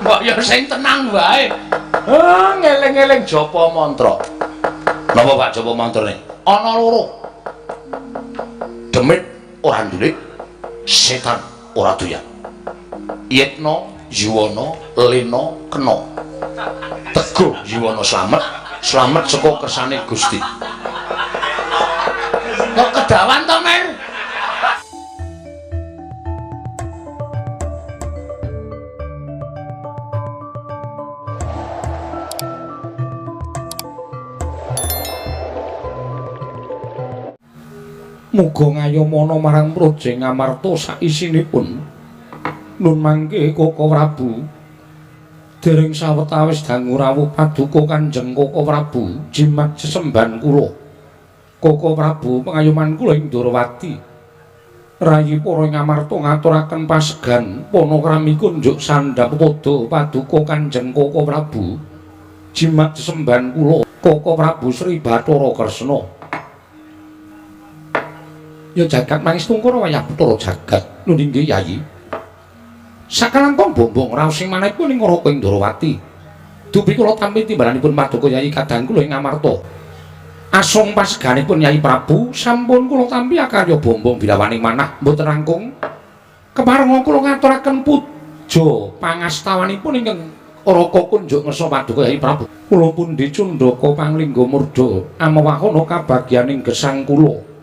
Mbok ya sing tenang wae. Ah, ngeling-eling japa mantra. Napa Pak japa mantrane? Ana loro. Demit ora ndulik, setan ora doyan. Yetna, Yuwana, Lena, Kena. Teguh Yuwana slamet, slamet saka kersane Gusti. Kok kedawan to, Mer? Muga ngayomana marang Praja Ngamarta saisinipun. Nun mangke Koko Prabu. Dereng sawetawis dangu rawuh paduka Kanjeng Koko Prabu jimat sesembahan kula. Koko Prabu pengayoman kula ing Ndorowati. Rayi para Ngamarta ngaturaken pasegan panakrami kunjuk sandhap pada paduka Kanjeng Koko Prabu jimat sesembahan kula Koko Prabu Sri Bathara Kresna. Ya jagat mangestungkara wayah Bathara jagat. Nun inggih Yayi. Sakalangkung bombong raos sing manahipun ing Raka ing Ndorowati. Dupi kula tampi timbalanipun paduka Yayi kadang kula ing Ngamarta. Asung paseganipun Yayi Prabu sampun kula tampi akarya bombong bilawaning manah mboten langkung. Keparenga kula ngaturaken puja pangastawanipun ingkang Raka kunjuk ngersa paduka Yayi Prabu. Kula pundi cundhaka panglingga murda amewahana kabagyaning gesang kula.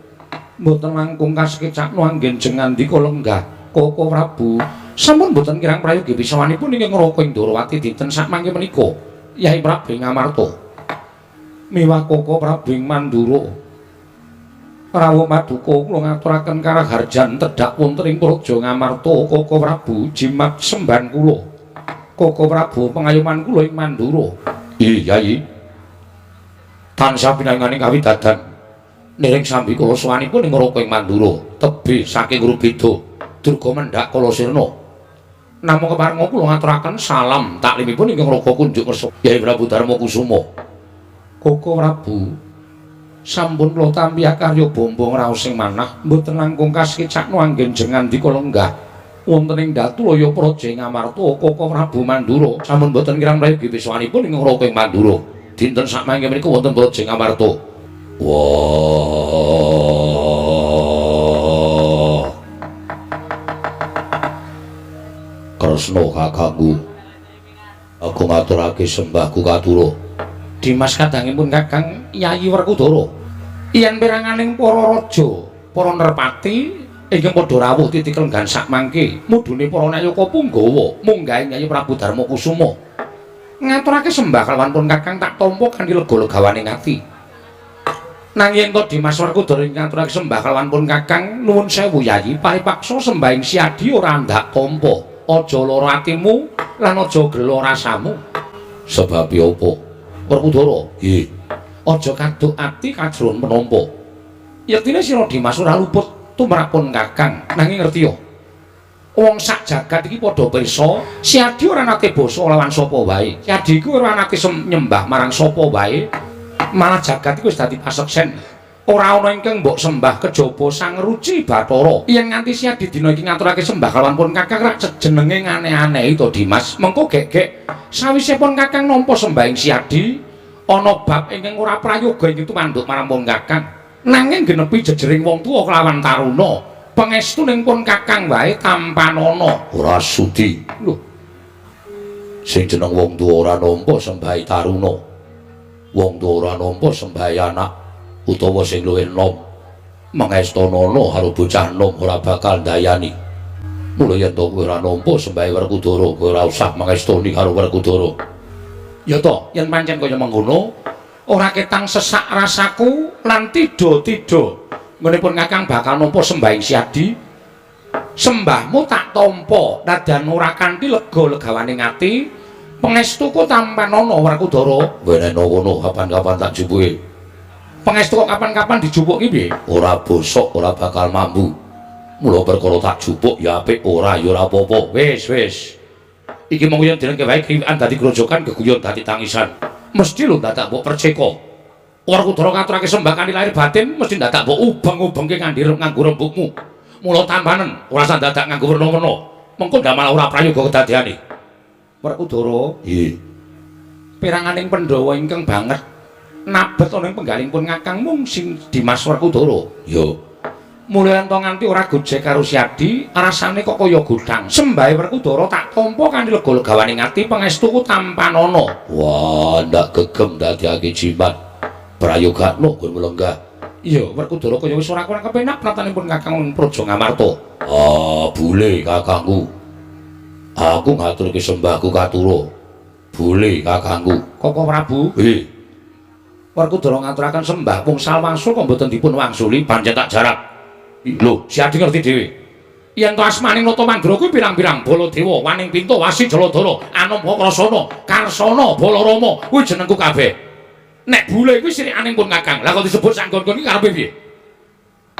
Mboten langkung kasekecakno anggen jeng ngandika lenggah Koko Prabu. Sampun mboten kirang prayogi pisawanipun ingkang Raka ing Ndorowati dinten sakmangke menika Yai Prabu ing Ngamarta. Miwah Koko Prabu ing Mandura. Rawuh paduka kula ngaturaken karaharjan tedhak wonten ing Praja Ngamarta Koko Prabu jimat sembahan kula. Koko Prabu pengayoman kula ing Mandura. Iya Yai. Tansah pinanganing kawidadan niring sambi kula sowanipun ing Raka ing Mandura tebih saking Rubeda durga mendhak kala sirna. Namung keparenga kula ngaturaken salam taklimipun ingkang Raka kunjuk ngersa Yai Prabu Darma Kusuma. Koko Prabu sampun kula tampi akarya bombong raos sing manah mboten langkung kasekecakno anggen jeng ngandika lenggah wonten ing Datulaya Praja Ngamarta Koko Prabu Mandura. Sampun mboten kirang prayogi pisawanipun ing Raka ing Mandura dinten sakmangke menika wonten Praja Ngamarta. Wah, Kresna kakangku, aku ngaturake sembahku katura. Dimas kadangipun Kakang Yayi Werkudara. Yen peranganing para raja, para nerpati ingkang padha rawuh titi klenggan sakmangke, mudune para nayaka punggawa munggahe Yayi Prabu Darma Kusuma. Ngaturake sembah kalawan pun Kakang tak tampa kanthi lega-legawaning ati. Nanging yen to Dimas Werkudara ngaturake sembah kalawan pun Kakang nuwun sewu Yayi paripaksa sembahing Siadi ora ndak tampa. Aja lara atimu lan aja gela rasamu. Sebab apa? Werkudara, nggih. Aja kaduk ati kajron penampa. Yektine sira Dimas ora luput tumrap pun Kakang. Nanging ngerti ya? Wong sak jagat iki padha pirsa, Siadi ora nate basa lawan sapa wae. Siadi iku ora nate nyembah marang sapa wae. Malah jagat iku wis dadi paseksen. Ora ana ingkang mbok sembah kejaba Sang Ruci Bathara. Yen nganti Siadi dina iki ngaturake sembah kalawan pun Kakang rak jenenge ngane-anehi to Dimas. Mengko gek-gek sawise pun Kakang nampa sembahing Siadi, ana bab ingkang ora prayoga ingkang tumanduk marang pun Kakang. Nanging genepi jejering wong tuwa kelawan taruna, pangestu ning pun Kakang wae tampanana. Ora sudi. Lho. Sing jeneng wong tuwa ora nampa sembahi taruna. Wong tuwa ora nampa sembahi anak utawa sing luwih enom. Mangestanana karo bocah enom ora bakal ndayani. Mula yen to kowe ora nampa sembahi Werkudara, kowe ora usah mangestoni karo Werkudara. Ya to, yen pancen kaya mengkono, ora ketang sesak rasaku lan tidha-tidha. Nggone pun Kakang bakal nampa sembahing Siadi. Sembahmu tak tampa, nadyan ora kanthi lega-legawaning ati. Pangestuku tampanana Werkudara. Weneno kono kapan-kapan tak jupuke. Pangestu kok kapan-kapan dijupuk ki piye? Ora bosok, ora bakal mambu. Mula perkara tak jupuk ya apik, ora ya ora apa-apa. Wis, wis. Iki mung yen dilengke wae kriwikan dadi grojokan, geguyon dadi tangisan. Mesti lho dadak mbok perceka. Werkudara ngaturake sembah kanthi lahir batin, mesti dadak mbok ubeng-ubengke ngandhi nganggo rembugmu. Mula tampanen, ora usah dadak nganggo werna-werna. Mengko ndak malah ora prayoga kedadeane. Werkudara. Nggih. Peranganing Pandhawa ingkang banget nabet ana ing penggalipun Kakang mung sing Dimas Werkudara. Ya. Mulya ento nganti ora gojek karo Siadi, rasane kok kaya godhang. Sembahe Werkudara tak tampa kanthi lega-legawaning ati pangestuku tampanana. Wah, ndak gegem dadiake jimat. Prayogakno nggon lenggah. Iya, Werkudara kaya wis ora kurang kepenak pratanipun Kakang ing Praja Ngamarta. Ah, bule kakangku. Aku ngaturke sembahku katura. Bule kakangku. Koko Prabu. Nggih. Werkudara ngaturaken sembah wungsal wangsul kok mboten dipun wangsuli pancen tak jarak. Lho, Siadi ngerti dhewe. Yen to asmaning Nata Mandra kuwi pirang-pirang Baladewa, Waning Pinta, Wasi Jaladara, Anampa Krasana, Karsana, Balarama, kuwi jenengku kabeh. Nek bule kuwi sirikaning pun Kakang. Lah kok disebut sanggon-gon iki karepe piye?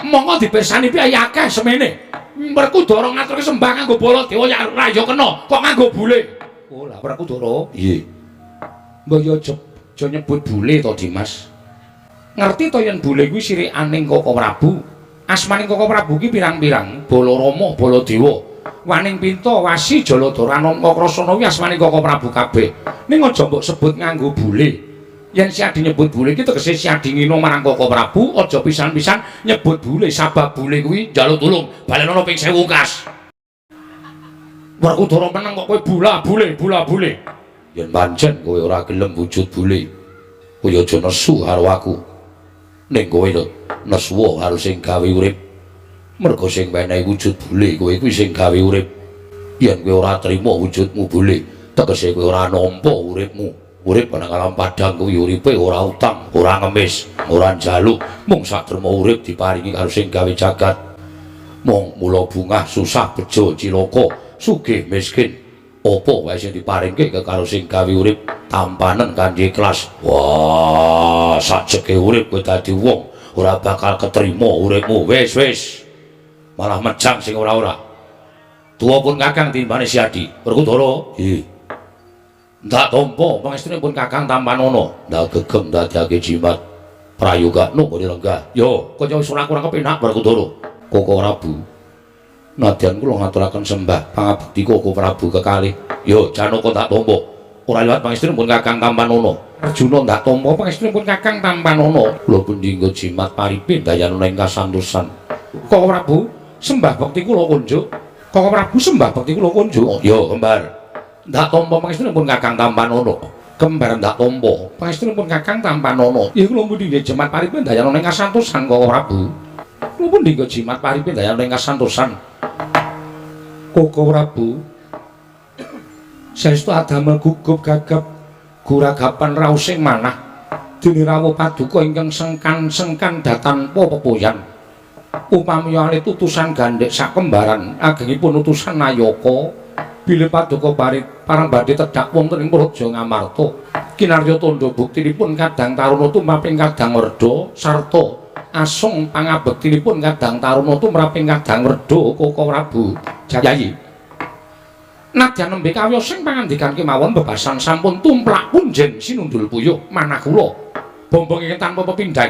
Monggo dipirsani piye akeh semene. Werkudara ngaturke sembah nganggo Baladewa ya ora ya kena, kok nganggo bule. Oh, lah Werkudara. Nggih. Mbok ya aja nyebut bule to, Dimas. Ngerti to yen bule kuwi sirikaning Koko Prabu? Asmaning Koko Prabu ki pirang-pirang, Balarama, Baladewa, Waning Pinta, Wasi, Jaladara, Anamka, Krasana kuwi asmaning Koko Prabu kabeh. Ning aja mbok sebut nganggo bule. Yen Siadi nyebut bule iki tegese Siadi ngina marang Koko Prabu, aja pisan-pisan nyebut bule sabab bule kuwi njaluk tulung, balenono ping 1000 kas. Werkudara meneng kok kowe bula bule, bula bule. Yen pancen kowe ora gelem wujud bule, kowe aja nesu karo aku. Ning kowe nesuwa karo sing gawe urip. Mergo sing menehi wujud bule kowe kuwi sing gawe urip. Yen kowe ora trima wujudmu bule, tegese kowe ora nampa uripmu. Urip nang alam padang kuwi uripe ora utang, ora ngemis, ora njaluk, mung saderma urip diparingi karo sing gawe jagat. Mung mula bungah susah bejo cilaka, sugih miskin, apa wae sing diparingke karo sing gawe urip tampanen kanthi ikhlas. Wah, sajeke urip kowe dadi wong ora bakal ketrima uripmu. Wis wis. Malah mejang sing ora-ora. Tuwa pun Kakang timbane Siadi. Werkudara. Nggih. Ndak tampa pangestunipun Kakang tampanana. Ndak gegem dadiake jimat. Prayogakno nggone lenggah. Yo, kaya wis ora kurang kepenak Werkudara. Koko Prabu. Nadyan kula ngaturaken sembah pangabekti Koko Prabu kekalih. Yo, Janaka ndak tampa. Ora liwat pangestunipun Kakang tampanana. Arjuna ndak tampa pangestunipun Kakang tampanana. Kula pundi nggo jimat paripe dayanana ing kasantosan. Koko Prabu, sembah bekti kula kunjuk. Koko Prabu sembah bekti kula kunjuk. Yo, kembar. Ndak tampa pangestunipun Kakang tampanana. Kembar ndak tampa pangestunipun Kakang tampanana. Ya kula pundi nggih jimat paripe dayanana ing kasantosan Koko Prabu. Kula pundi nggo jimat paripe dayanana ing kasantosan. Koko Prabu, saestu adamel gugup gagap guragapan raosing manah dene rawuh paduka ingkang sengkan-sengkan datanpa pepoyan. Upami alit utusan gandhek sakembaran agengipun utusan nayaka bilih paduka parang badhe tedhak wonten ing Praja Ngamarta. Kinarya tandha buktinipun kadang taruna tumraping kadang werda sarta asung pangabektinipun kadang taruna tumraping kadang werda Koko Prabu. Yayi. Nadyan nembe kawiyos sing pangandikan kemawon bebasan sampun tumplak punjen sinundul puyuh manah kula. Bombong ingkang tanpa pepindhan.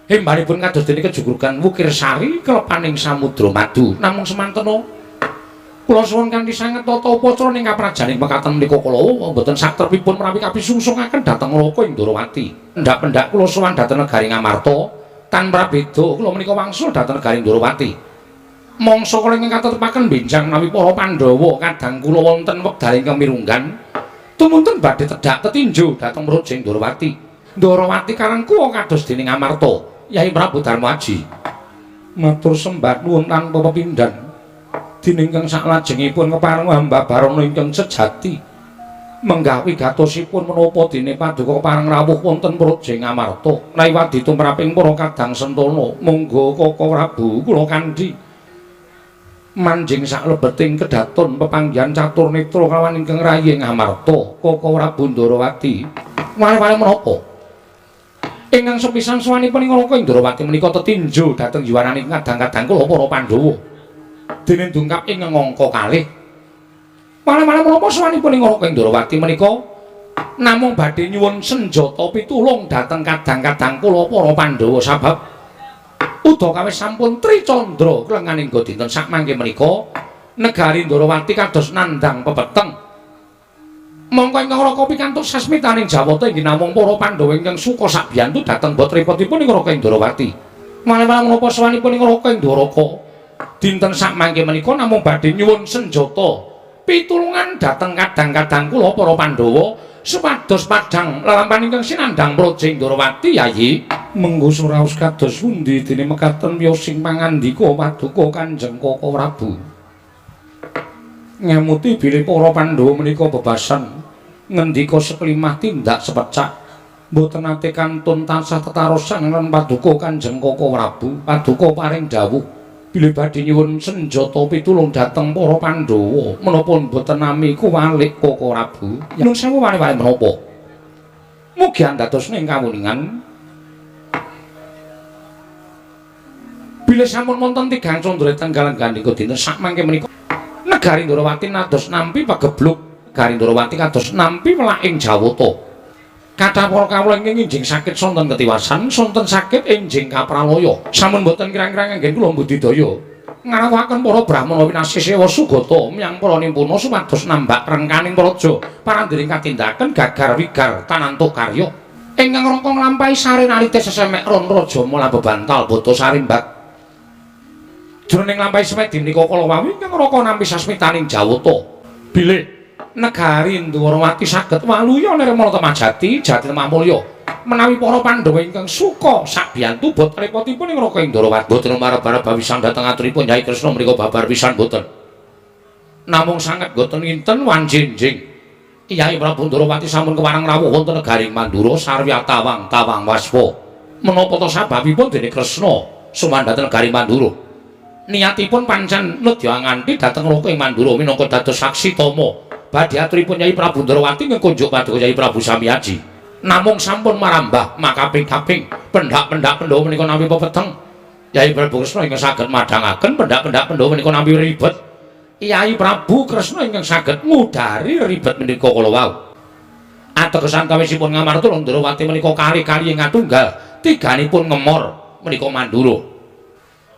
Hembanipun kados dene kejugrugan Wukir Sari kelepaning samudra madu. Namung semantena kula suwun kanthi sanget tata upacara ing kaprajaning mekaten menika kala mboten satrepipun menawi kapisungsungaken dhateng Loka ing Ndorowati. Pendak-pendak kula sowan dhateng negari Ngamarta tanpa beda kula menika wangsul dhateng negari Ndorowati. Mangsa kula ingkang katetepaken benjang menawi para Pandhawa kadang kula wonten wekdal ingkang mirunggan tumunten badhe tedhak tetinju dhateng Praja Ndorowati. Ndorowati karangkuwa kados dene Ngamarta. Yai Prabu Darmaji matur sembah nuwun tanpa pepindhan dene ingkang saklajengipun kepareng hamba barana ingkang sejati menggah wigatosipun menapa dene paduka kepareng rawuh wonten Praja Ngamarta. Menawi wadi tumraping para kadang sentana monggo Koko Prabu kula kandhi manjing saklebeting kedaton pepanggihan catur netra kawan ingkang rayi Ngamarta Koko Prabu Ndorowati. Wale-wale menapa? Ingkang sepisan sowanipun ing Raka Ndorowati menika tetinju dhateng yuwananing kadang-kadang kula para Pandhawa. Dene dungkap ing angka kalih. Wale-wale menapa sowanipun ing Raka Ndorowati menika namung badhe nyuwun senjata pitulung dhateng kadang-kadang kula para Pandhawa sabab udakawis sampun tricandra klenganing dinten sakmangke menika negari Ndorowati kados nandhang pepeteng. Mongko ingkang Raka pikantuk sasmitaning Jawata inggih namung para Pandhawa ingkang suka sabiyantu dhateng bot repotipun ing Raka Ndrawati. Malih-malih menapa sowanipun ing Raka Ndwaraka. Dinten sakmangke menika namung badhe nyuwun senjata pitulungan dhateng kadang-kadang kula para Pandhawa supados padhang lelampahan ingkang sinandhang Praja Ndrawati Yayi. Mengko suraos kados pundi dene mekaten wiyosing pangandika paduka Kanjeng Kaka Prabu. Ngemuti bilih para Pandhawa menika bebasan ngendika sekelimah tindak sepecak mboten nate kantun tansah tetarosan lan paduka Kanjeng Kaka Prabu. Paduka paring dawuh bilih badhe nyuwun senjata pitulung dhateng para Pandhawa menapa mboten nami kuwalik Kaka Prabu. Nyuwun sewu wali-wali menapa mugi andados ing kawuningan bilih sampun wonten tigang candra tenggal gandika dinten sakmangke menika negari Ndrawati nados nampi pagebluk negari Ndrawati kados nampi welaking Jawata. Kathah para kawula ingkang enjing sakit sonten ketiwasan, sonten sakit enjing kapralaya. Sampun boten kirang-kirang anggen kula mbudidaya ngrawuhaken para brahmana winasih sewa sugata miyang para nimpuna supados nambak rengkaning praja parandiring katindaken gagar wigar tanantuk karya. Ingkang raka nglampahi sare nalite sesemek ron raja mula bebantal bata sarimbak. Jroning nglampahi semedi menika kala wau ingkang raka nampi sasmitaning Jawata. Bilih negari Ndwarawati saged waluya nirmala temah jati, jati temah mulya. Menawi para Pandhawa ingkang suka sabiyantu bot repotipun ing Raka Ndrawati boten marep-arep bawisan dhateng aturipun Yai Kresna mriku babar pisan boten. Namung sanget boten nginten wanjinjing. Yai Prabu Ndrawati sampun kepareng rawuh wonten negari Mandura sarwi tawang tawang waspa. Menapa ta sababipun dene Kresna sowan dhateng negari Mandura? Niatipun pancen nedya nganti dhateng Raka ing Mandura minangka dados saksi tama badhe aturipun Yai Prabu Ndrawati ngekunjuk paduka Yai Prabu Samyaji. Namung sampun marambah makaping-kaping pendhak-pendhak Pandhawa menika nampi pepeteng. Yai Prabu Kresna ingkang saged madhangaken pendhak-pendhak Pandhawa menika nampi ribet. Yai Prabu Kresna ingkang saged ngudari ribet menika kala wau. Ateges antawisipun Ngamarta Ndrawati menika kali-kali ing atunggal tiganipun ngemor menika Mandura.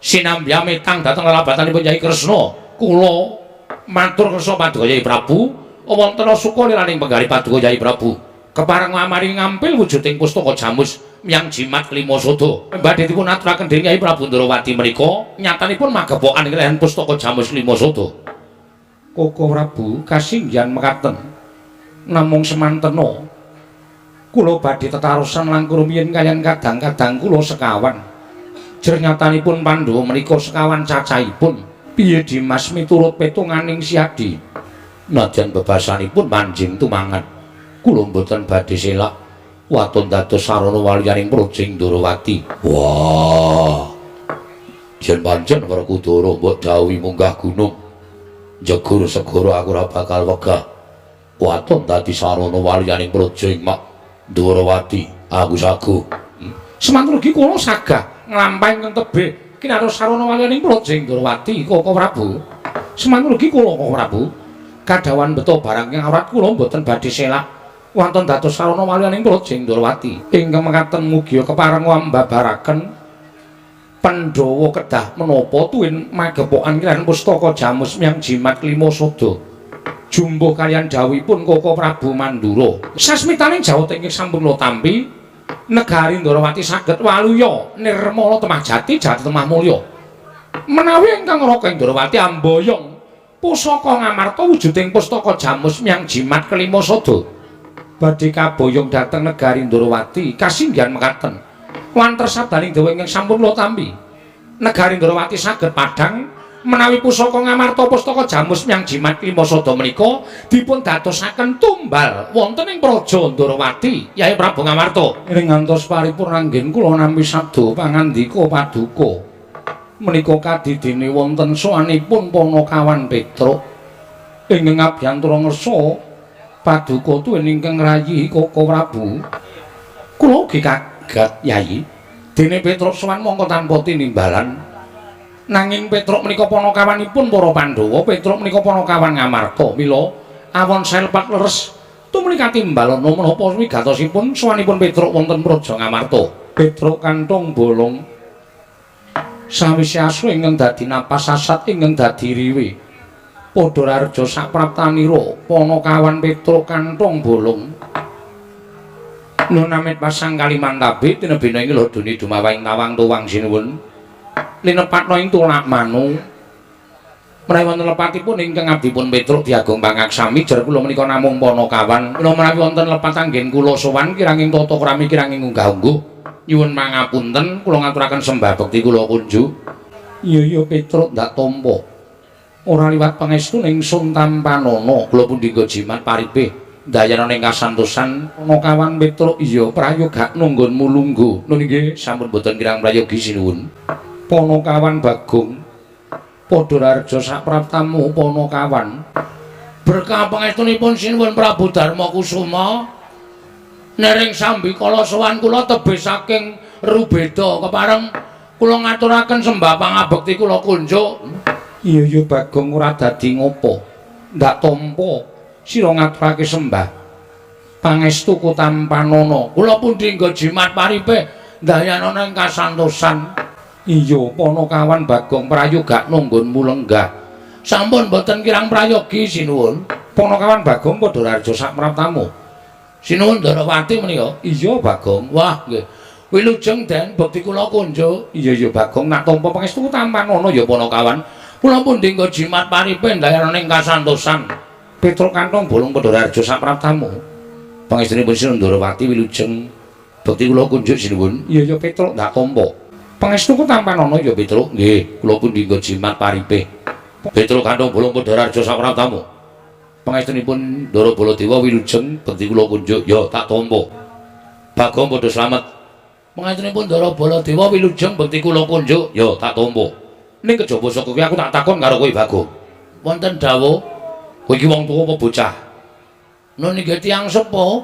Sinambiya metang dhateng lelabatanipun Yai Kresna, kula matur kersa paduka Yai Prabu wonten suka liraning penggari paduka Yai Prabu. Kepareng ngamari ngampil wujuding pustaka jamus miyang jimat kelima sada. Badhe dipun aturaken dening Yai Prabu Ndrawati menika nyatanipun magepokan kaliyan pustaka jamus lima sada. Kaka Prabu kasinggihan mekaten. Namung semantena kula badhe tetarosan langkung rumiyin kaliyan kadang-kadang kula sekawan. Jernyatanipun Pandhawa menika sekawan cacahipun. Piye Dimas miturut petunganing Siadi? Nadyan bebasanipun manjing tumangan. Kula mboten badhe selak waton dados sarana waliyaning Praja Ndrawati. Wah. Yen pancen Werkudara mbok dawuhi munggah gunung, njegur segara aku ora bakal wegah. Waton dadi sarana waliyaning Praja ing Mak Ndrawati, aku sagu. Semanten ugi kula sagah nglampahi ing tebih kinarya sarana waliyaning Praja Ndrawati Kaka Prabu. Semanten ugi kula Kaka Prabu kadhawan beto barang ing awrat kula mboten badhe selak wonten dados sarana waliyaning Praja Ndrawati. Ingkang mekaten mugi kepareng mbabaraken Pandhawa kedah menapa tuwin magepokan kaliyan pustaka jamus miyang jimat lima sada. Jumbuh kaliyan dawuhipun Kaka Prabu Mandura. Sasmitaning Jawata ingkang sampun kula tampi negari Ndrawati saged waluya nirmala temah jati jati temah mulya. Menawi ingkang Raka Ndrawati amboyong pusaka Ngamarta wujuding pustaka jamus miyang jimat kelima sada badhe kaboyong dhateng negari Ndrawati kasinggihan mekaten. Wanter sabdaning dewa ingkang sampun kula tampi negari Ndrawati saged padhang menawi pusaka Ngamarta pustaka jamus miyang jimat lima sada menika dipun dadosaken tumbal wonten ing Praja Ndrawati Yai Prabu Ngamarta. Ing ngantos paripurna anggen kula nampi sabda pangandika paduka menika kadidene wonten sowanipun Panakawan Petruk ingkang ngabiyantara ngersa paduka tuwin ingkang ngrayihi Kaka Prabu. Kula ugi kaget Yai dene Petruk sowan mongko tanpa tinimbalan. Nanging Petruk menika panakawanipun para Pandhawa, Petruk menika panakawan Ngamarta. Mila awon selpat leres tumuli katimbalana menapa wigatosipun sowanipun Petruk wonten Praja Ngamarta. Petruk kanthong bolong sawise asu ingkang dadi napas sasat ingkang dadi riwe. Padha rareja sapraptanira Panakawan Petruk Kanthong Bolong. Nun amit pasang Kalimantabe tinebina ing lodoni dumawahing tawang tuwang sinuwun. Linepatna ing tulak manu. Menawi wonten lepatipun ingkang abdipun Petruk diagung pangaksami jer kula menika namung Panakawan. Kula menawi wonten lepat anggen kula sowan kiranging tata krami kiranging unggah-ungguh. Nyuwun pangapunten kula ngaturaken sembah bekti kula kunjuk. Iya iya Petruk ndak tampa. Ora liwat pangestu ning sun tampanana kula pundi nggo jimat paripe ndayana ning kasantosan Panakawan Petruk. Iya prayoga nunggonmu lungguh. Nun inggih sampun boten kirang prayogi sinuwun. Panakawan Bagong padha rareja sapraptamu Panakawan. Berkah pangestunipun sinuwun Prabu Darma Kusuma nering sambikala sowan kula tebih saking Rubeda kepareng kula ngaturaken sembah pangabekti kula kunjuk. Iya iya Bagong ora dadi ngopo. Ndak tampa sira ngaturake sembah pangestu kutampanana. Kula pundi nggo jimat paripe ndayana ing kasantosan. Iya Panakawan Bagong prayoga nunggonmu lenggah. Sampun boten kirang prayogi sinuwun. Panakawan Bagong padha rareja sapraptamu. Sinuwun Ndarawati menika. Iya Bagong. Wah nggih. Wilujeng Den bekti kula kunjuk. Iya iya Bagong nak tampa pangestu tampanana ya Panakawan. Kula pundi nggo jimat paripe ndayana ing kasantosan. Petruk Kanthong Bolong padha rareja sapraptamu. Pangestunipun Sinuwun Ndarawati wilujeng bekti kula kunjuk sinuwun. Iya iya Petruk ndak tampa. Pangestuku tampanana ya Petruk. Nggih, kula pundi nggo jimat paripe. Petruk Kanthong Bolong padha rareja sapraptamu. Pangestunipun Ndara Baladewa wilujeng bekti kula kunjuk. Ya tak tampa. Bagong padha slamet. Pangestunipun Ndara Baladewa wilujeng bekti kula kunjuk. Ya tak tampa. Ning kejaba saka kuwi aku tak takon karo kowe Bagong. Wonten dawuh, kowe iki wong tuwa apa bocah? Nun inggih tiyang sepuh.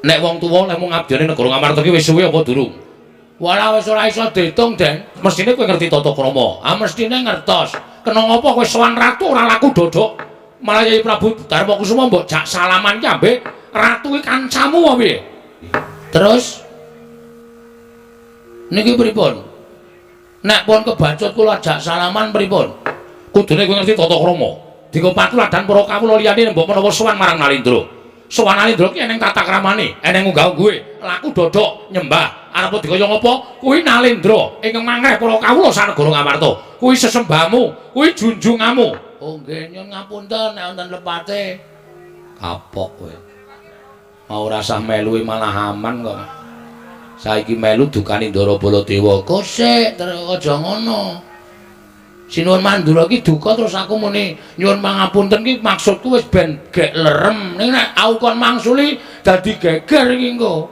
Nek wong tuwa lek mung ngabdiane negara Ngamarta ki wis suwe apa durung? Walah wis ora iso diitung, Den. Mestine kowe ngerti tata krama. Ah mestine ngertos. Kena ngapa kowe sowan ratu ora laku dodok. Malah Yai Prabu Darma Kusuma mbok jak salaman ki ambek ratu ki kancamu apa piye? Terus niki pripun? Nek pun kebacut kula jak salaman pripun? Kudune kowe ngerti tata krama. Dinggo patuladan para kawula liyane mbok menawa sowan marang Nalindra. Sowan Nalindra ki eneng tata kramane, eneng unggah-ungguhe, laku dodok nyembah. Arep dikaya ngapa? Kuwi Nalindra ingkang mangreh para kawula sanegara Ngamarta. Kuwi sesembahmu, kuwi junjunganmu. Oh nggih, nyuwun ngapunten nek wonten lepate. Kapok kowe. Mau rasah melu malah aman kok. Saiki melu dukani Ndara Baladewa. Kosek terus aja ngono. Sinuwun Mandura ki duka terus aku muni nyuwun pangapunten ki maksudku wis ben gek lerem. Ning nek aku kon mangsuli dadi geger iki engko.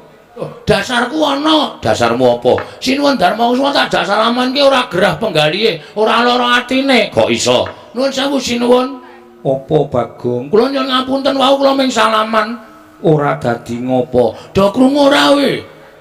Dasarku ana. Dasarmu apa? Sinuwun Darma Kusuma tak jak salaman ki ora gerah penggalihe, ora lara atine. Kok iso? Nuwun sewu sinuwun. Apa Bagong? Kula nyuwun ngapunten wau kula ming salaman. Ora dadi ngopo. Do krungu ora kowe?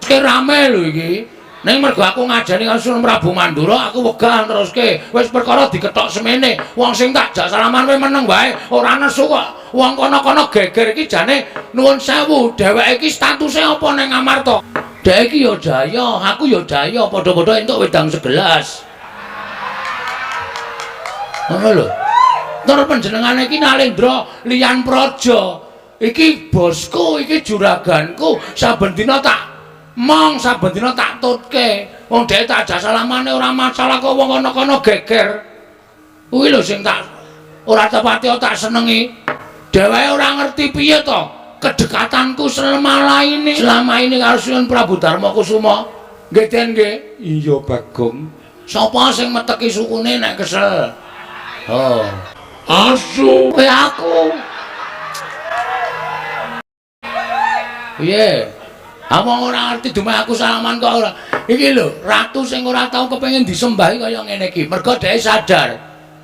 Ki rame lho iki. Ning mergo aku ngajeni karo Sunan Prabu Mandura, aku wegah teruske. Wis perkara dikethok semene. Wong sing tak jak salaman kowe meneng wae, ora nesu kok. Wong kono-kono geger iki jane nuwun sewu, dheweke iki statuse apa ning Ngamarta? Dheweke iki ya jaya, aku ya jaya, padha-padha entuk wedang segelas. Ngono lho. Tur panjenengane iki Nalendra liyan praja. Iki bosku, iki juraganku, saben dina tak mong, saben dina tak tutke. Wong dhek tak jak salamane ora masalah kok wong kono-kono geger. Kuwi lho sing tak ora tepati tak senengi. Dheweke ora ngerti piye to kedekatanku selama ini karo Sunan Prabu Darma Kusuma. Nggih Den nggih. Iya Bagong. Sapa sing meteki sukune nek kesel? Oh. Asu. Kowe aku. Piye? Wong ora ngerti dumeh aku salaman kok ora. Iki lho, ratu sing ora tau kepengin disembahi kaya ngene iki. Mergo dhek sadar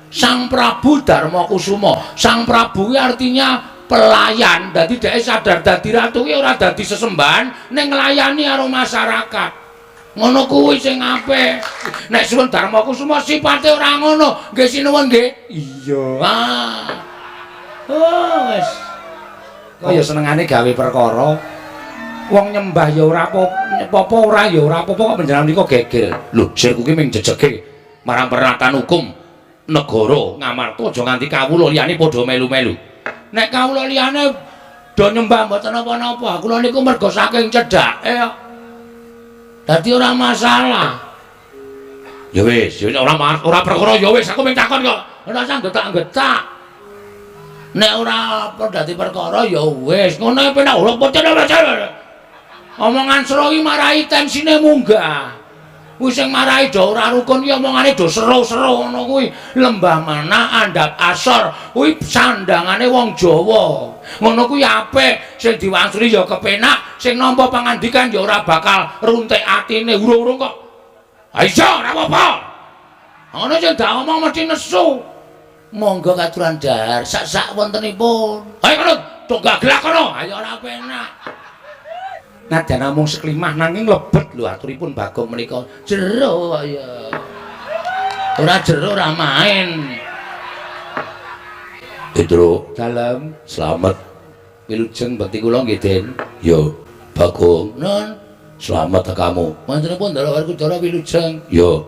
Sang Prabu Darma Kusuma. Sang Prabu kuwi artinya pelayan. Dadi dhek sadar dadi ratu kuwi ora dadi sesembahan ning nglayani karo masyarakat. Ngono kuwi sing apik. Nek Sunan Darma Kusuma sipate ora ngono. Nggih sinuwun nggih. Iya. Ah. Oh wis. Kok ya senengane gawe perkara. Wong nyembah ya ora apa-apa, ora ya ora apa-apa kok panjenengan nika geger. Lho, sirku ki ming jejege marang peralatan hukum. Negara Ngamarta aja nganti kawula liyane padha melu-melu. Nek kawula liyane do nyembah mboten napa-napa, kula niku mergo saking cedhake kok. Dadi ora masalah. Ya wis, ya ora perkara ya wis, aku mung takon kok. Ora usah getak-getak. Nek ora dadi perkara ya wis, ngono penak ora pocen. Omongan sero iki marai tensine munggah. Kuwi sing marai do ora rukun ki omongane do seru-seru ngono kuwi. Lembah mana andhap asor kuwi sandangane wong Jawa. Ngono kuwi apik, sing diwangsuli ya kepenak, sing nampa pangandikan ya ora bakal runtik atine urung-urung kok. Ha iya, ora apa-apa. Ngono sing dak omong mesti nesu. Monggo katuran dahar sak-sak wontenipun. Ayo kono, tonggak gelak kono. Ayo ora penak. Nadyan namung seklimah nanging lebet lho aturipun Bagong menika. Jero kok ya. Ora jero ora main. Petro, dalem slamet. Wilujeng bekti kula nggih, Den. Yo, Bagong. Nun, slamet kamu. Mantenipun Ndara Werkudara wilujeng. Yo,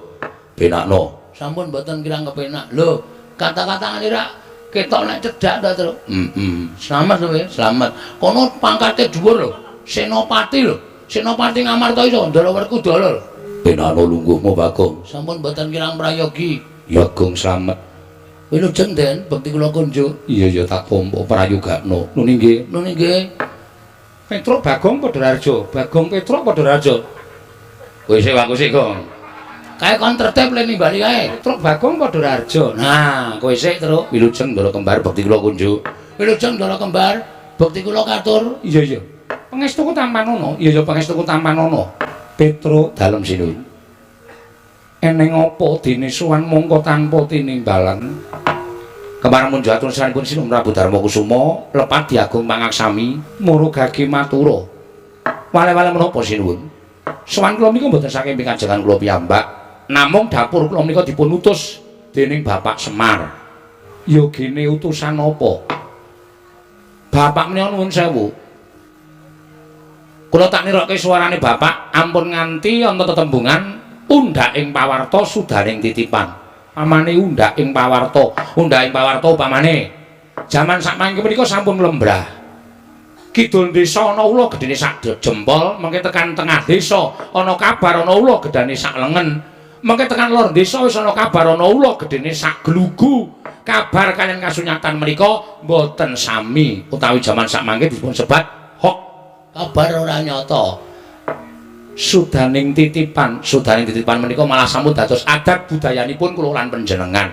penakno. Sampun mboten kirang kepenak. Lho, kata-kata ngene rak ketok nek cedhak ta, Tru? Heeh. Slamet kowe, slamet. Kono pangkate dhuwur lho. Senopati lho. Senopati Ngamarta iso Ndara Werkudara lho. Penakno lungguhmu, Bagong. Sampun mboten kirang prayogi. Ya, Gong, slamet. Wilujeng, Den, bekti kula kunjuk. Iya ya tak tampa prayogakno. Nuni nggih. Nuni nggih. Petruk Bagong padha raja. Bagong Petruk padha raja. Kowe sik aku sik, Gong. Kae kon tertib le nimbali kae. Petruk Bagong padha raja. Nah, kowe sik, Truk. Wilujeng Ndara Kembar bekti kula kunjuk. Wilujeng Ndara Kembar bekti kula katur. Iya iya. Pangestuku tampanono. Iya iya pangestuku tampanono. Petruk dalem sinun. Eneng apa dene sowan mongko tanpa tinimbalan? Kembar munjuk atur saranipun Sinun Prabu Darma Kusuma lepat diagung pangaksami murugage matura. Wale-wale menapa sinuwun? Sowan kula menika mboten saking pikajengan kula piyambak, namung dapur kula menika dipun utus dening Bapak Semar. Ya gene utusan apa? Bapak menika nuwun sewu. Kula tak nirokke suarane Bapak ampun nganti ana tetembungan undhak ing pawarta sudaning titipan. Pamane undhak ing pawarta, undhak ing pawarta upamane. Jaman sakmangke menika sampun lembrah. Kidul desa ana ula gedene sak jempol, mengke tekan tengah desa ana kabar ana ula gedane sak lengen. Mengke tekan lor desa wis ana kabar ana ula gedene sak glugu. Kabar kaliyan kasunyatan menika mboten sami utawi jaman sakmangke dipun sebat hok. Kabar ora nyata. Sudaning titipan, sudaning titipan menika malah sampun dados adat budayanipun kula lan panjenengan.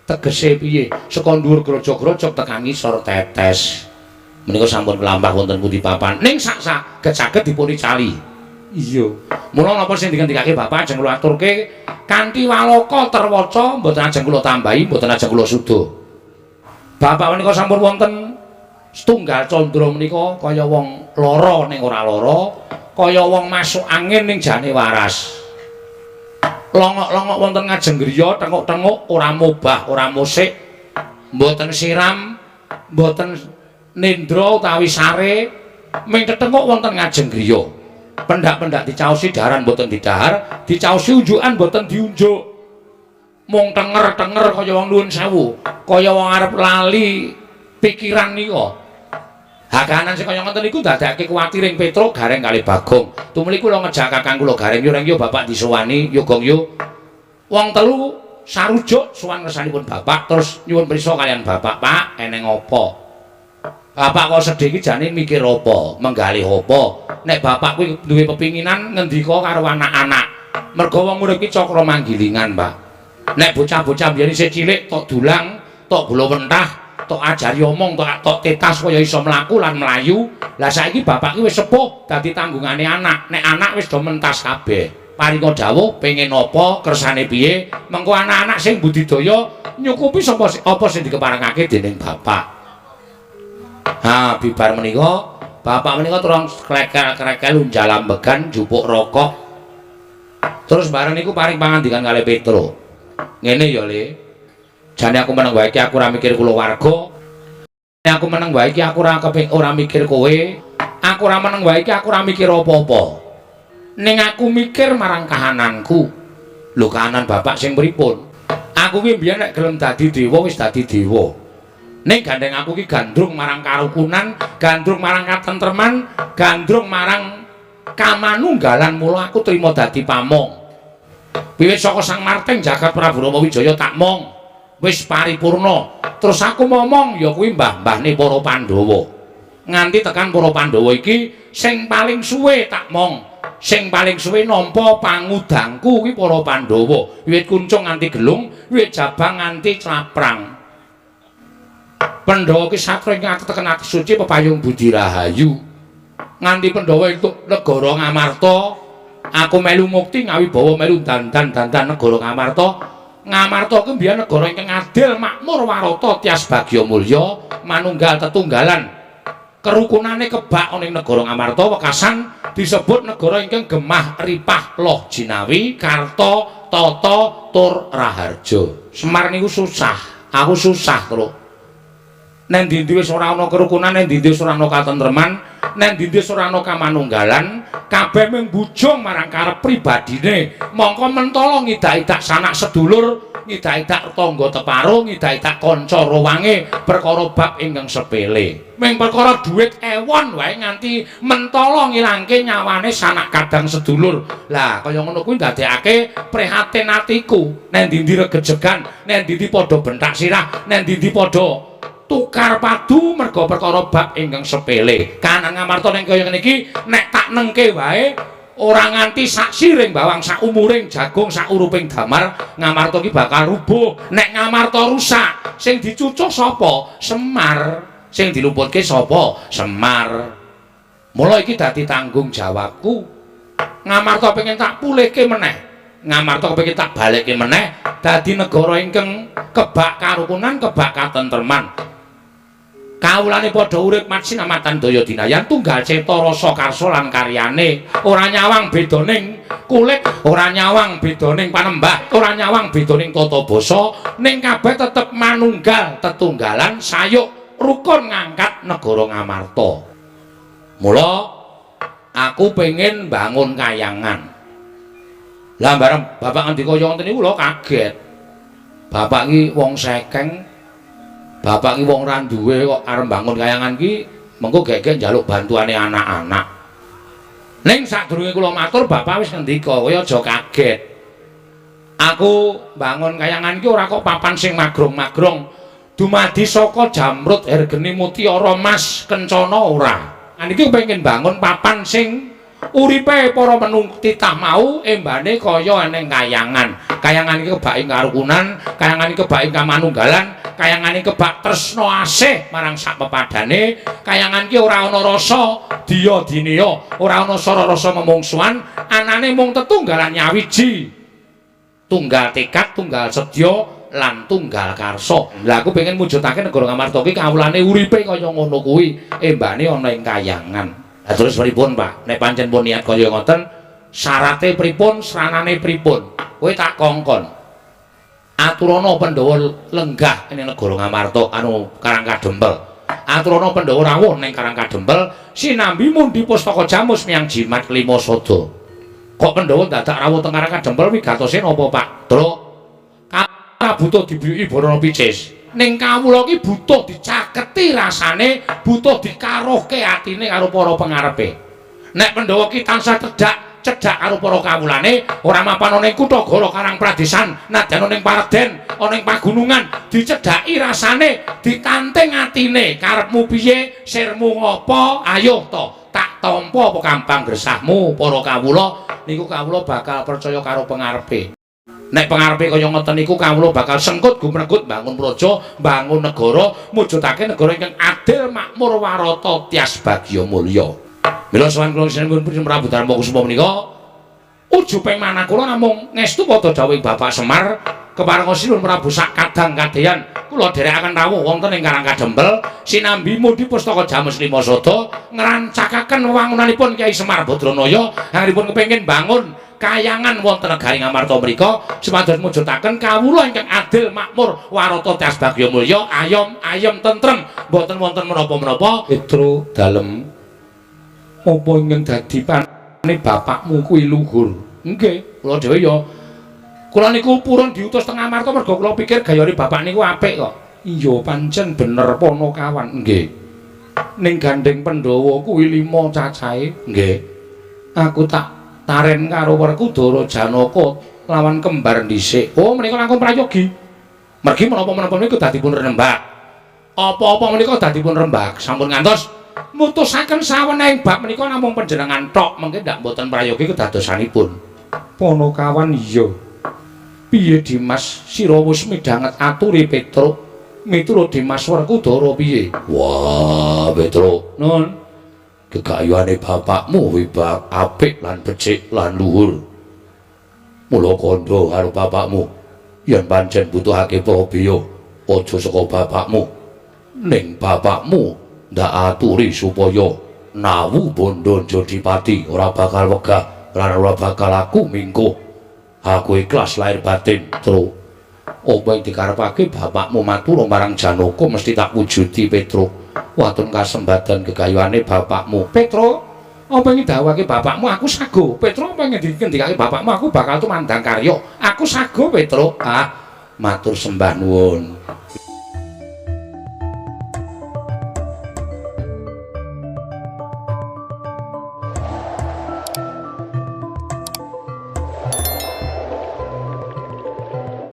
Tegese piye? Saka dhuwur grojog-grojog tekan ngisor tetes. Menika sampun kelampah wonten pundi papan. Ning sak saged-saged dipun icali. Iya. Mula napa sing dingendikake Bapak ajeng kula aturke kanthi waloka terwaca, mboten ajeng kula tambahi, mboten ajeng kula suda. Bapak menika sampun wonten setunggal candra menika kaya wong lara ning ora lara, kaya wong masuk angin ning jane waras. Longok-longok wonten ngajeng griya, tenguk-tenguk ora mobah, ora musik, mboten siram, mboten nendra utawi sare, ming tetenguk wonten ngajeng griya. Pendak-pendak dicaosi daharan mboten didahar, dicaosi unjukan mboten diunjuk. Mung tenger-tenger kaya wong nuwun sewu, kaya wong arep lali pikiran nika. Hakanan sing kaya ngoten niku ndadekake kuwatir ing Petruk Gareng kalih Bagong. Tumuli kula ngejak kakang kula Gareng yo reng yo bapak disowani, yo gong yo. Wong telu sarujuk sowan ngersanipun bapak terus nyuwun prisa kaliyan bapak, Pak, eneng apa? Bapak kok sedih iki jane mikir apa, menggalih apa? Nek bapak kuwi duwe pepinginan ngendika karo anak-anak. Mergo wong urip iki cakra manggilingan, Pak. Nek bocah-bocah biyen isih cilik tok dulang, tok gula wentah, tok ajari omong, tok tetas kaya iso mlaku lan mlayu. Lah saiki bapak ki wis sepuh dadi tanggungane anak. Nek anak wis do mentas kabeh. Paringa dawuh pengin apa, kersane piye, mengko anak-anak sing budidaya nyukupi sapa apa sing dikeparengake dening bapak. Ha, bibar menika bapak menika terus klekel-klekel unjal ambegan njupuk rokok. Terus bareng niku paring pangandikan kalih Petro. Ngene ya, Le. Jane aku meneng wae iki aku ora mikir kulawarga. Nek aku meneng wae iki aku ora keping ora mikir kowe. Aku ora meneng wae iki aku ora mikir apa-apa. Ning aku mikir marang kahananku. Lho kahanan bapak sing pripun? Aku ki mbiyen nek gelem dadi dewa wis dadi dewa. Ning gandeng aku ki gandrung marang karukunan, gandrung marang katentreman, gandrung marang kamanunggalan, mula aku trima dadi pamong. Wiwit saka Sang Marting jagat Prabu Rama Wijaya tak mong. Wis paripurna. Terus aku momong ya kuwi mbah-mbahne para Pandhawa. Nganti tekan para Pandhawa iki sing paling suwe tak mong. Sing paling suwe nampa pangudangku kuwi para Pandhawa. Wiwit kuncung nganti gelung, wiwit jabang nganti claprang. Pandhawa ki satra ingkang ateteken ati suci pepayung budi rahayu. Nganti Pandhawa entuk negara Ngamarta, aku melu mukti ngawibawa melu dandan-dandan negara Ngamarta. Ngamarta kuwi mbiyen negara ingkang adil, makmur, warata, tias bagya mulya, manunggal tetunggalan. Kerukunane kebak ana ing negara Ngamarta wekasan disebut negara ingkang gemah ripah loh jinawi, karta, tata, tur raharja. Semar niku susah, aku susah, Truk. Neng ndi-ndi wis ora ana kerukunan, neng ndi-ndi wis ora ana katentreman, neng ndi-ndi wis ora ana kamanunggalan, kabeh mung bujung marang karep pribadine. Mongko mentala ngidak-idak sanak sedulur, ngidak-idak tangga teparo, ngidak-idak kanca rowange perkara bab ingkang sepele. Ming perkara dhuwit ewon wae nganti mentala ngilangke nyawane sanak kadang sedulur. Lah kaya ngono kuwi ndadekake prihatin atiku. Neng ndi-ndi regejegan, neng ndi-ndi padha bentak sirah, neng ndi-ndi padha tukar padu merga perkara bab ingkang sepele. Kahanan Ngamarta ning kaya ngene iki nek tak nengke wae ora nganti sak siring bawang, sak umuring jagung, sak uruping damar, Ngamarta iki bakal rubuh. Nek Ngamarta rusak, sing dicucuh sapa? Semar. Sing diluputke sapa? Semar. Mula iki dadi tanggung jawabku. Ngamarta pengen tak pulihke meneh. Ngamarta kepengin tak balekke meneh dadi negara ingkang kebak karukunan, kebak katentreman. Kawulane padha urip matsinamatan daya dinayan tunggal cetha rasa karsa lan karyane. Ora nyawang bedaning kulit, ora nyawang bedaning panembah, ora nyawang bedaning tata basa, ning kabeh tetep manunggal tetunggalan sayuk rukun ngangkat negara Ngamarta. Mula aku pengen bangun kayangan. Lah bareng bapak ngendika kaya ngoten niku kula kaget. Bapak iki wong sekeng, bapak iki wong ra duwe kok arep bangun kayangan ki mengko gek-gek njaluk bantuane anak-anak. Ning sadurunge kula matur bapak wis ngendika, kowe aja kaget. Aku bangun kayangan ki ora kok papan sing magrong-magrong. Dumadi saka jamrut hergeni mutiara mas kencana ora. Niki pengen bangun papan sing uripe para menung titah mau embane kaya eneng kayangan. Kayangan iki kebak ing karukunan, kayangan iki kebak ing kamanunggalan, kayangan iki kebak tresna asih marang sak pepadane, kayangan iki ora ana rasa diya dineya, ora ana sara rasa memungsuhan, anane mung tetunggalan nyawiji. Tunggal tekad, tunggal sedya lan tunggal karsa. Lah aku pengen mujudake negara Ngamarta iki kawulane uripe kaya ngono kuwi, embane ana ing kayangan. Lah terus pripun, Pak? Nek pancen pun niat kaya ngoten, syarate pripun, sranane pripun? Kowe tak kongkon. Aturana Pandhawa lenggah ing negara Ngamarta anu Karang Kadempel. Aturana Pandhawa rawuh ning Karang Kadempel sinambi mundi pustaka jamus miyang jimat kelima sada. Kok Pandhawa dadak rawuh teng Karang Kadempel wigatose napa, Pak? Truk. Ora butuh dibiyuki barana picis. Ning kawula iki butuh dicaketi rasane, butuh dikaruhke atine karo para pengarepe. Nek Pandhawa ki tansah cedhak, cedhak karo para kawulane, ora mapan ana ing kutha Goro Karang Pradesan, nadyan ana ing pareden, ana ing pagunungan, dicedhaki rasane, ditanting atine, karepmu piye, sirmu ngopo, ayo to, tak tampa apa kambang gresahmu para kawula, niku kawula bakal percaya karo pengarepe. Nek pengarepe kaya ngoten niku kawula bakal sengkut gumregut bangun praja, bangun negara, mujudake negara ingkang adil, makmur, warata, tias bagya mulya. Mila sowan kula sinuwun Prabu Darma Kusuma menika ujuping manah kula namung ngestu padha dawuhing Bapak Semar keparenga sinuwun Prabu sak kadang kadeyan kula dherekaken rawuh wonten ing Karang Kadempel sinambi mundi pustaka Jamus Lima Sada ngrancakaken wewangunanipun Kyai Semar Badranaya anggenipun kepengin bangun kayangan wonten negari Ngamarta mriku supados mujudaken kawula ingkang adil makmur warata tias bagya mulya ayom ayem tentrem mboten wonten menapa-menapa. Petro dalem apa ingkang dadi pane bapakmu kuwi luhur? Nggih, kula dhewe ya Kula niku purun diutus teng Amarta mergo kula pikir gayane bapak niku apik kok. Iya, pancen bener Panakawan. Nggih. Ning gandeng Pandhawa kuwi 5 cacahe. Nggih. Aku tak taren karo Werkudara Janaka lawan kembar dhisik. Oh, menika langkung prayogi. Mergi menapa-menapa menika dadi pun rembak. Apa-apa menika dadi pun rembak. Sampun ngantos mutusaken sawenehing bab menika namung panjenengan tok, mengke ndak mboten prayogi kedadosanipun. Panakawan iya. Piye Dimas, sira wis midhanget aturi Petruk? Miturut Dimas Werkudara piye? Wah, Petruk. Nun. Gegayuhane bapakmu wibak apik lan becik lan luhur. Mula kandha karo bapakmu yen pancen butuhake prabeya aja saka bapakmu. Ning bapakmu ndak aturi supaya nawu bondo Jodipati ora bakal wegah lan ora bakal aku mingkuh. Aku ikhlas lahir batin, Truk. Apa yang dikarepake bapakmu matur marang Janaka mesti tak wujudi, Petruk. Waton kasembadan gegayuhane bapakmu. Petruk, apa yang didhawuhake bapakmu aku sago. Petruk, apa yang dikendikake bapakmu aku bakal tumandang karya. Aku sago, Petruk. Ah, matur sembah nuwun.